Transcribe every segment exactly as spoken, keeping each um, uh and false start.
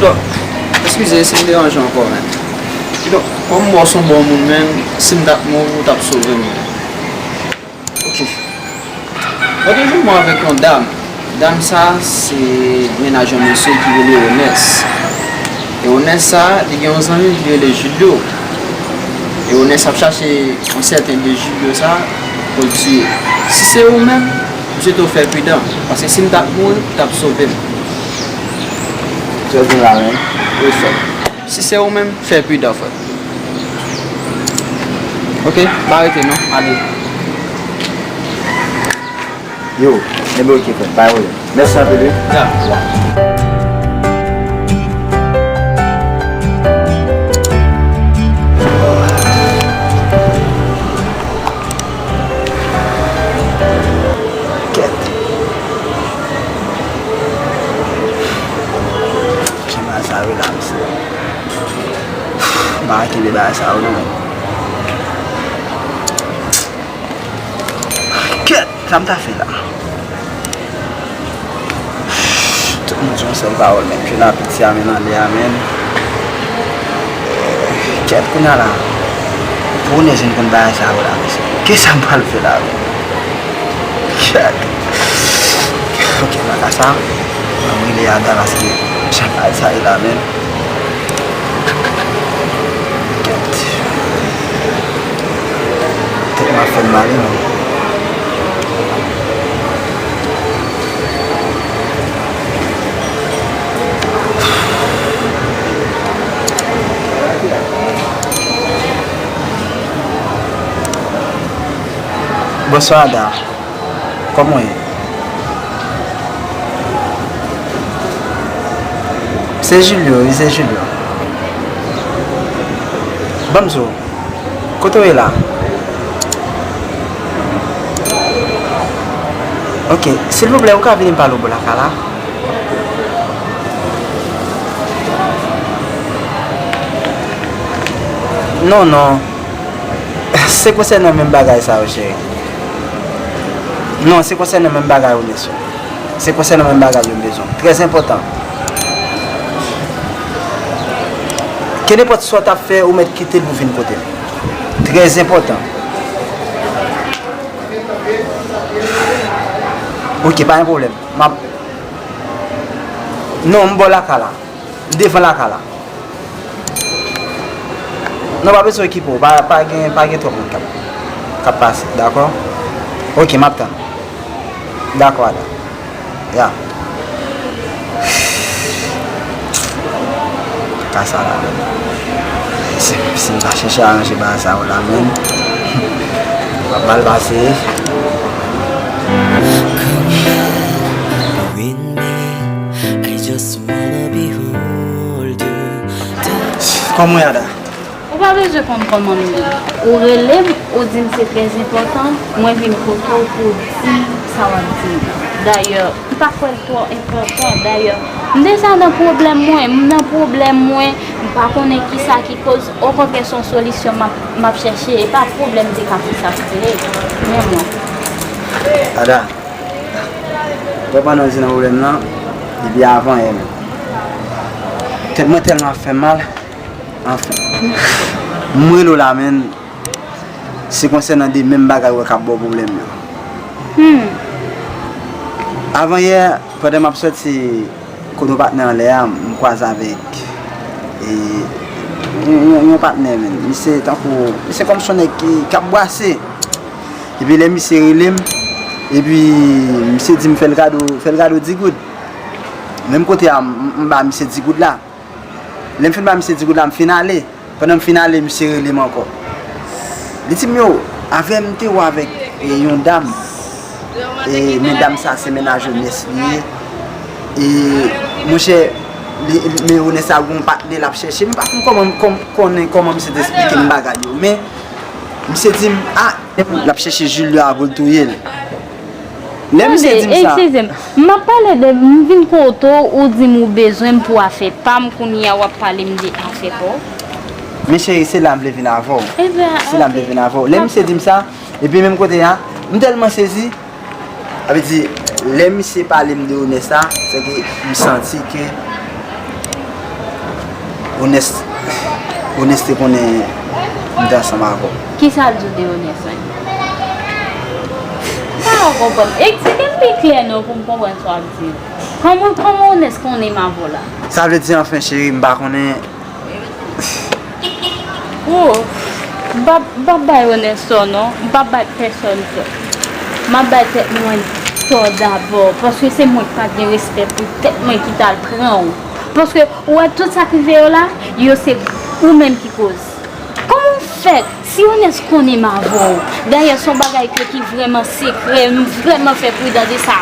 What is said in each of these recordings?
Donk, eskize si m deranje w ankò, men. Kidonk, kòm m wè w se yon bon moun, men, si m t ap mouri, ou t ap sove m. Ok. Mwen te jwenn mwen avèk yon dam. Dam sa, se mennaj yon mesye ki rele Onès. E Onès sa, li gen yon zanmi ki rele Julio. E Onès ap chache yon sèten de Julio sa pou l tiye. Si se ou menm, m swete w fè pridan, paske si m t ap mouri, ou t ap sove m. Sa w di m la, men, respè. Si se ou menm, fè pridan, frè. Ok, pa rete non, ale. Yo, enben ok, frè, pa pwoblèm. Mèsi anpil, wi. Ya. Ya. Kèt. Jan bagay sa yo ye la, mesye. M pa ka kenbe bagay sa yo, non. Kèt, sa m ta fè la? Tout moun di yon sèl pawòl, men. Jwennapit ti a, men, nan lè a, men. Kèt, kounye a la, pou Onès vin konn bagay sa yo la, mesye. Kisa m pral fè la, men? Kèt. Ok, nan ka sa, m ap rele Ada paske jan bagay sa ye la, men. Kèt. Tèt mwen ap fè m mal, wi, men. Bonswa, Ada. Kòman w ye? Se Julio, wi, se Julio. Ban m di w, kote w ye la? Ok, silvouplè, ou ka vini m pale w bò lakay la? Non, non. Se konsènan menm bagay sa yo, cheri. Non, se konsènan menm bagay yo, mesye. Se konsènan menm bagay yo m bezwen. Trè enpòtan. Kenenpòt sa w t ap fè, ou mèt kite l pou vin kote m. Trè enpòtan. Ok, pa gen pwoblèm. M ap, non, m bò lakay la. M devan lakay la. Non, pa bezwen okipe w. Pa, pa gen, pa gen twòp moun k ap, k ap pase, dakò? Ok, m ap tann. Dakò, Ada. Ya. Ka sa la, menm. Si, si m pa chèche aranje bagay sa yo la, menm, m ap mal pase. Come here, I just wanna behold you. Kòman w ye, Ada? Ou pa bezwen konn kòman m ye. Ou rele m, ou di m se trè enpòtan, mwen vin kote w pou w di m sa w ap di m. Dayè, m pa kwè l twò enpòtan. Dayè, m deja nan pwoblèm mwen, m nan pwoblèm mwen, m pa konnen kisa ki koz. Okontrè, se yon solisyon m ap, m ap chèche, e pa pwoblèm se ka pou sa pou se rele. Men mwen. Ada, wè pandan w di nan pwoblèm nan, depi avan yè menm. Tèt mwen tèlman ap fè m mal. Anfen. M rele w la, menm. Se konsènan de menm bagay ou wè k ap ba w pwoblèm yo. Hmm. Avan yè, pandan m ap sòti kote yon patnè anlè a, m kwaze avèk, e, yon, yon, yon patnè, menm. Misye tankou, misye kòmsi yon nèg ki, k ap bwase. Epi lè misye rele m, epi misye di m fè l kado, fè l kado di goud. Menm kote a, m, m ba misye di goud la. Lè m fin ba misye di goud la, m fin ale. Pandan m fin ale, misye rele m ankò. Li di m, yo, avè m te wè avèk, e, yon dam. E, men dam sa, se mennaj Onès li ye. E, monchè, li, men Onès sa gon patnè l ap chèche. M pa konn kòman, kòm, konnen kòman misye te esplike m bagay yo. Men, misye di m, a, l ap chèche Julio a pou l touye l. Lè misye di m sa. Tande, eskize m. M ap pale de, m vin kote w, ou di m ou bezwen m pou afè pa m, kounye a w ap pale m de afè pa w. Men cheri, se la m vle vin avè w. Ebyen, se la m vle vin avè w. Lè misye di m sa, epi menm kote a, m tèlman sezi, sa vle di, lè misye pale m de Onès sa, se ke m santi ke, Onès, Onès te konnen m te ansanm avè w. Kisa l di w de Onès menm? M pa ka konprann. Eksplike m pi klè non pou m konprann sa w ap di. Kòman, kòman Onès konnen m avè w la? Sa vle di anfen cheri, m pa konnen. Oh, m p ap, m p ap bay Onès tò non, m p ap bay pèsòn tò. M ap bay tèt mwen tò dabò, paske se mwen ki pa t gen respè pou tèt mwen ki t al pran w. Paske ou wè tout sa k rive yo la, yo se ou menm ki koz. Kòman w fè, si Onès konnen m avè w, dayè se yon bagay ke ki vrèman sekrè, m vrèman fè pridan de sa.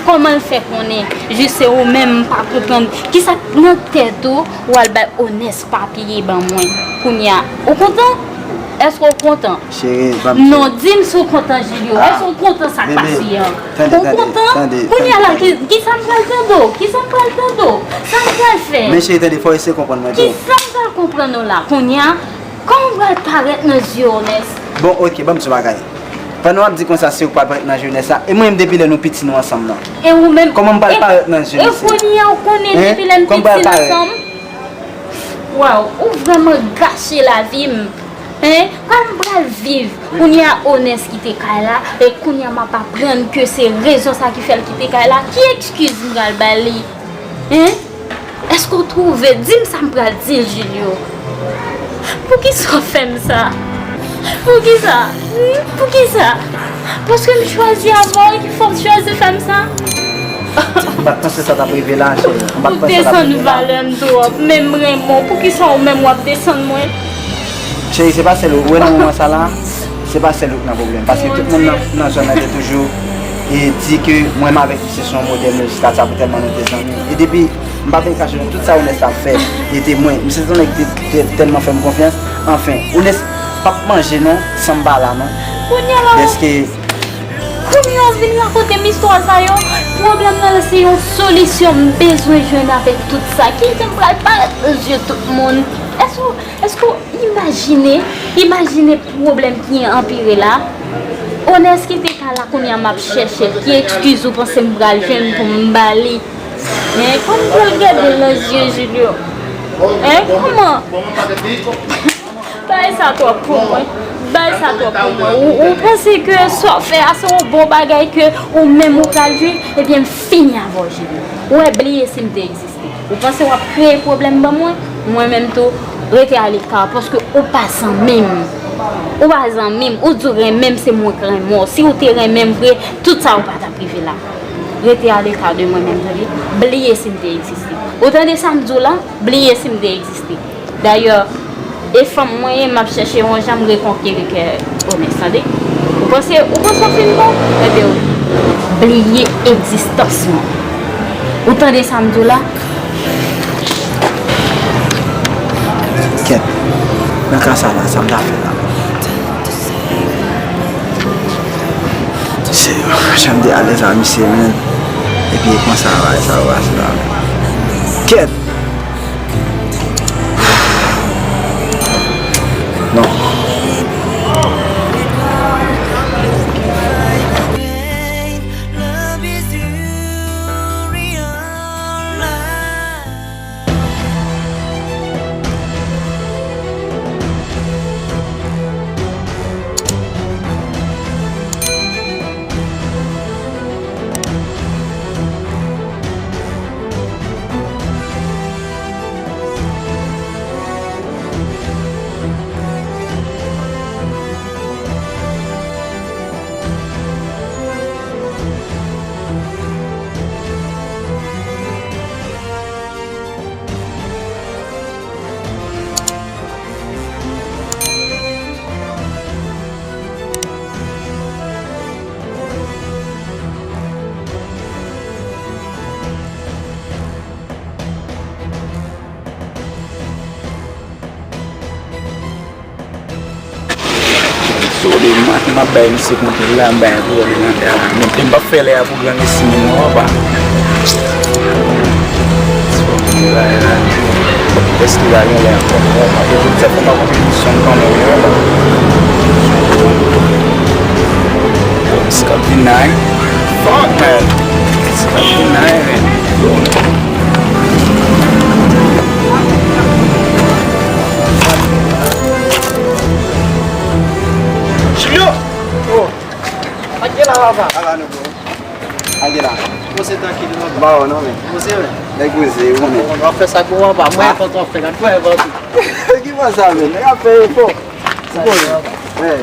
Kòman l fè konnen? Jis se ou menm m pa konprann. Kisa k nan tèt ou, w al bay Onès papye ban mwen. Kounye a, ou kontan? Èske w kontan? Cheri, pa m Non, di m si w kontan, Julio. Ah, Èske w kontan sa k bebe, pase an? Tande, Ou tande, kontan? tande, Kounye a tande, la, tande. ki, kisa m pral tande w? Kisa m pral tande w? Sa m pral fè? Men cheri, tande, fò w eseye konprann mwen tou. Kisa m pral konprann w la? Kounye a, kòman m pral parèt nan zye Onès? Bon, ok, ban m di w bagay. Pandan w ap di konsa, se ou k pral parèt nan zye Onès la. E mwen menm, depi lè nou piti, nou ansanm nan. E ou menm, Kòman m pral e, parèt nan zye e mesye? kounye a, ou konnen Hein? depi lè n Kòman m pral piti, n parèt? ansanm? Waw, ou vrèman gache lavi m. Hein? Kòman m pral viv? Kounye a Onès kite kay la, e kounye a m ap aprann ke se rezon sa ki fè l kite kay la. Ki ekskiz m pral ba li? Hein? Èske w twouve? Di m sa m pral di l, Julio. Poukisa w fè m sa? Poukisa? Hmm? Poukisa? Paske m chwazi avè w ki fè w chwazi fè m sa? M pa t panse sa t ap rive la, cheri. M pa t Ou panse sa t ap desann rive la. valè m twòp, men m renmen w. Poukisa ou menm w ap desann mwen? Cheri, se pa sèl ou. Ou wè nan moman sa la, se pa sèl ou k nan pwoblèm. Paske tout moun nan, nan zòn nan te toujou e di ke mwen m avèk misye se yon modèl, nou jiskaska pou tèlman nou te zanmi. E depi, m pa vin kache nou, tout sa Onès ap fè, e te mwen. Misye se yon nèg ki te, te tèlman fè m konfyans. Anfen, Onès p ap manje non, san m pa la non. Kounye a la, Dèske Kounye a w vin rakonte m istwa sa yo. Pwoblèm nan se yon solisyon m bezwen jwenn avèk tout sa. Kijan m pral parèt nan zye tout moun? Èske, èske w imajine, imajine pwoblèm ki anpire la? Onès ki te ka la kounye a m ap chèche l. Ki ekskiz ou panse m pral jwenn pou m ba li? Hein, kòman m pral gade l nan zye, Julio? Hein, kòman? Bay sa twòp pou mwen. Bay sa twòp pou mwen. Ou, ou panse ke sa w fè a se yon bon bagay ke ou menm ou pral jwenn? Ebyen, m fini avè w, Julio. Ou wè, bliye si m te egziste. Ou panse w ap kreye pwoblèm ban mwen? Mwen menm tou, rete aleka, paske ou pa zanmi m. Ou pa zanmi m. Ou di w renmen m, se mwen k renmen w. Si w te renmen m vre, tout sa yo pa t ap rive la. Rete aleka de mwen menm, tande. Bliye si m te egziste. Ou tande sa m di w la? Bliye si m te egziste. Dayè, e fanm mwen ye, m ap chèche yon jan m rekonkeri kè Onès, tande. Ou panse, ou panse w fin bon? Ebyen, bliye egzistans mwen. Ou tande sa m di w la? Kèt, nan ka sa la, sa m ta fè la? Se, jan m te alèz a misye, men. Epi e konsa, bagay sa yo pase la. Kèt! Non. So, de maten m ap bay misye konte la, m bay pou li nan tè la. Men m p ap fè lè a pou gran resi menm non, papa. Èske la gen lè ankò? Bon, apre tout sa, fò m pa konte misyon m kanmenm, wi, papa. It's gonna be nice. Fuck, man. It's gonna be nice, man. Yo. M pa wè non, men. Poze, men. Nèg poze, ou konnen. W ap fè sa pou w, papa. Mwen, ah, kontan w ap fè. Gad, mwen, kontan. Ki fè sa, men? Nèg ap fè efò. Ou konnen. Wi.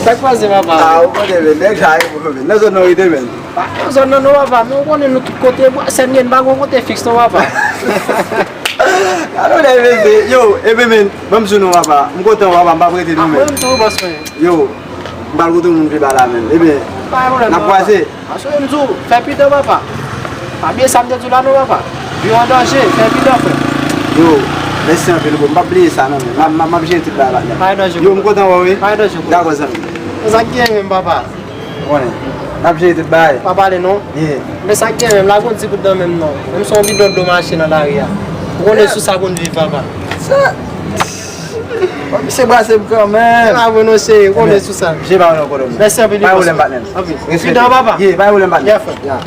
Sa k pase, papa? Ah, ou konnen, men. Nèg sa, men. Nan zòn nan w rete, men. Pa nan zòn nan, non, papa. Men ou konnen nou tout kote. Bwasèn, gen pa gon kote fiks, non, papa. Alò, lè vle di, yo, ebyen, men, ban m sou non, papa. M kontan, papa, m p ap rete, non, men. Mwen, m tou, bòs, mwen. Yo, m pral kote moun pi ba la, men. Ebyen, n ap kwaze. Aswè m di w, fè pidan, papa. Pa bliye sa m te di w la non, papa. Vi w an danje, fè pidan, frè. Yo, mèsi anpil, bro. M p ap bliye sa non, men. M ap, m ap, m ap jere tout bagay la. Pa gen danje, bro. Yo, m kontan wè w, wi. Pa gen danje, bro. Dakò, zanmi. Sa k gen menm, papa? Ou konnen. N ap jere tout bagay. Pa pale non. Yeah. Men sa k gen menm, lage yon ti kout dan menm non. Menm si yon bidon dlo mache nan lari a. Ou konnen sou sa konn viv, papa. Sa. Misye brase m kanmenm. Se pa vre non, cheri, ou konnen sou sa. Misye pa wè nan kòdòm. Mèsi anpil, bòs. Pa gen pwoblèm, patnè. Anpil. Respè. Pidan, papa. Yeah, pa gen pwoblèm, patnè. Yeah, frè. Yeah.